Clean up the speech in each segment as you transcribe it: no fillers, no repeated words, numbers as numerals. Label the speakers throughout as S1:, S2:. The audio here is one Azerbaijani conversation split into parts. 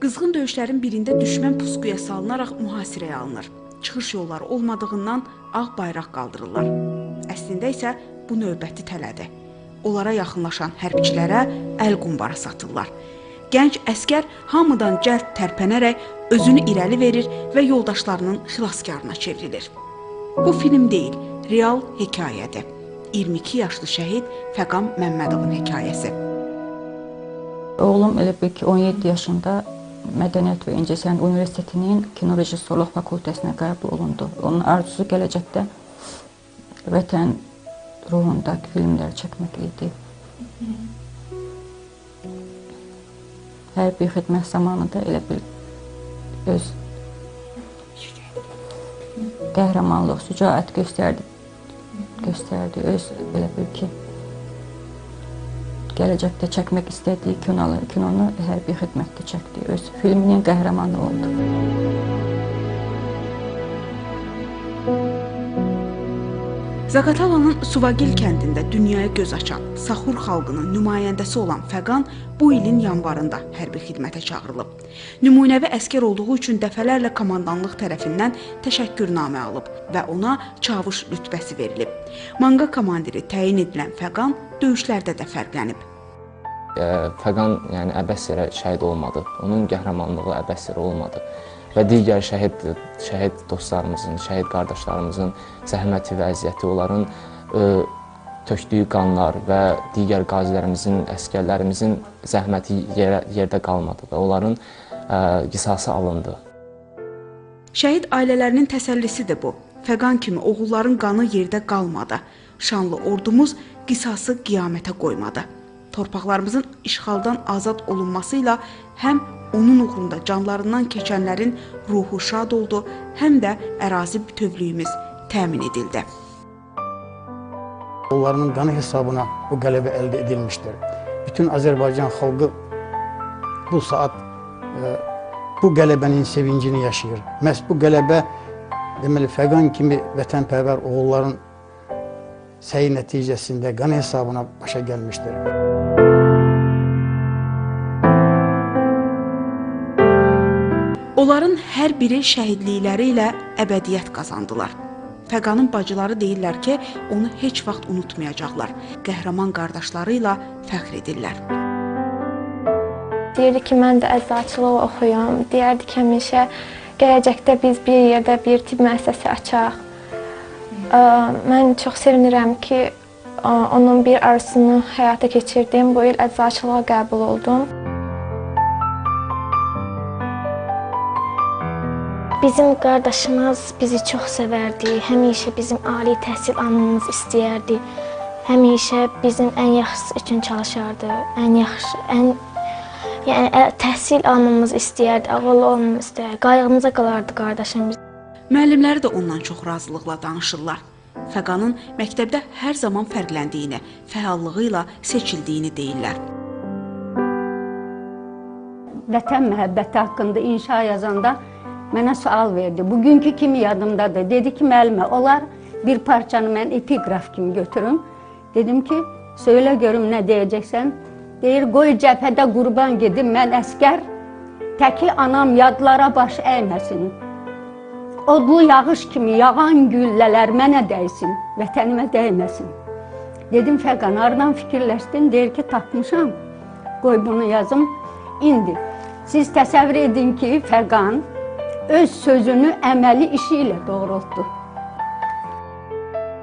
S1: Qızğın döyüşlərin birində düşmən pusquya salınaraq mühasirəyə alınır. Çıxış yolları olmadığından ağ bayraq qaldırırlar. Əslində isə bu növbəti tələdir. Onlara yaxınlaşan hərbçilərə əl qumbara satırlar. Gənc əskər hamıdan cəld tərpənərək özünü irəli verir və yoldaşlarının xilaskarına çevrilir. Bu film deyil, real hekayədir. 22 yaşlı şəhid Fəqan Məmmədovun hekayəsi.
S2: Oğlum elə bil ki, 17 yaşında Mədəniyyət və İncəsənət Universitetinin kino rejissorluq fakültəsinə qəbul olundu. Onun arzusu gələcəkdə vətən ruhundakı filmlər çəkmək idi. Hərbi xidmət zamanında elə bil öz qəhrəmanlıq, şücaət göstərdi, öz elə bil ki, gələcəkdə çəkmək istədiyi kinonu hərbi xidmətdə çəkdi. Öz filminin qəhrəmanı oldu.
S1: Zaqatalanın Suvagil kəndində dünyaya göz açan, Saxur xalqının nümayəndəsi olan Fəqan bu ilin yanvarında hərbi xidmətə çağırılıb. Nümunəvi əskər olduğu üçün dəfələrlə komandanlıq tərəfindən təşəkkürnamə alıb və ona çavuş rütbəsi verilib. Manqa komandiri təyin edilən Fəqan döyüşlərdə də fərqlənib.
S3: Fəqan yəni əbəs yerə şəhid olmadı. Onun qəhrəmanlığı əbəs yerə olmadı. Və digər şəhid dostlarımızın, şəhid qardaşlarımızın zəhməti və əziyyəti, onların tökdüyü qanlar və digər qazilərimizin, əsgərlərimizin zəhməti yerdə qalmadı və onların qisası alındı.
S1: Şəhid ailələrinin təsəllisidir bu. Fəqan kimi oğulların qanı yerdə qalmadı. Şanlı ordumuz qisası qiyamətə qoymadı. Torpaqlarımızın işğaldan azad olunması ilə həm onun uğrunda canlarından keçənlərin ruhu şad oldu, həm də ərazi bütövlüyümüz təmin edildi.
S4: Onların qanı hesabına bu qələbə əldə edilmişdir. Bütün Azərbaycan xalqı bu saat bu qələbənin sevincini yaşayır. Məhz bu qələbə, deməli, Fəqan kimi vətənpərvər oğulların səyi nəticəsində qan hesabına başa gəlmişdir.
S1: Onların hər biri şəhidlikləri ilə əbədiyyət qazandılar. Fəqanın bacıları deyirlər ki, onu heç vaxt unutmayacaqlar. Qəhrəman qardaşları ilə fəxr edirlər.
S5: Deyirdi ki, mən də əczaçılıq oxuyum. Deyərdi ki, həmişə gələcəkdə biz bir yerdə bir tibb müəssisəsi açaq. Mən çox sevinirəm ki, onun bir arzusunu həyata keçirdim. Bu il əczaçılığa qəbul oldum.
S6: Bizim qardaşımız bizi çox sevərdi, həmişə bizim ali təhsil almamızı istəyərdi, həmişə bizim ən yaxşısı üçün çalışardı, ən yaxşı, yəni təhsil almamızı istəyərdi, ağıllı olmamızı istəyərdi, qayğımıza qalardı qardaşımız.
S1: Müəllimləri də ondan çox razılıqla danışırlar. Fəqanın məktəbdə hər zaman fərqləndiyini, fəallığı ilə seçildiyini deyirlər.
S7: Vətən məhəbbəti haqqında inşa yazanda mənə sual verdi. Bugünkü kimi yadımdadır. Dedi ki, müəllimə, olar bir parçanı mən epiqraf kimi götürüm. Dedim ki, söylə görüm nə deyəcəksən. Deyir, qoy cəbhədə qurban gedim, mən əskər, təki anam yadlara baş əyməsin. Odlu yağış kimi yağan güllələr mənə dəysin, vətənimə dəyməsin. Dedim, Fəqan, hardan fikirləşdin? Deyir ki, tapmışam, qoy bunu yazım. İndi siz təsəvvür edin ki, Fəqan öz sözünü əməli işi ilə doğrultdu.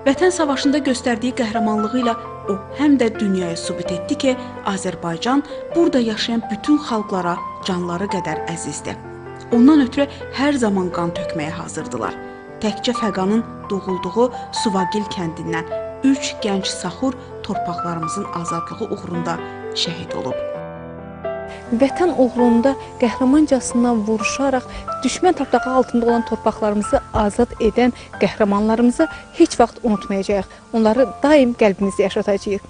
S1: Vətən savaşında göstərdiyi qəhrəmanlığı ilə o həm də dünyaya sübut etdi ki, Azərbaycan burada yaşayan bütün xalqlara canları qədər əzizdir. Ondan ötürü hər zaman qan tökməyə hazırdılar. Təkcə Fəqanın doğulduğu Suvagil kəndindən 3 gənc saxur torpaqlarımızın azadlığı uğrunda şəhid olub.
S8: Vətən uğrunda qəhrəmancasına vuruşaraq düşmən torpağı altında olan torpaqlarımızı azad edən qəhrəmanlarımızı heç vaxt unutmayacağıq. Onları daim qəlbimizdə yaşadacağıq.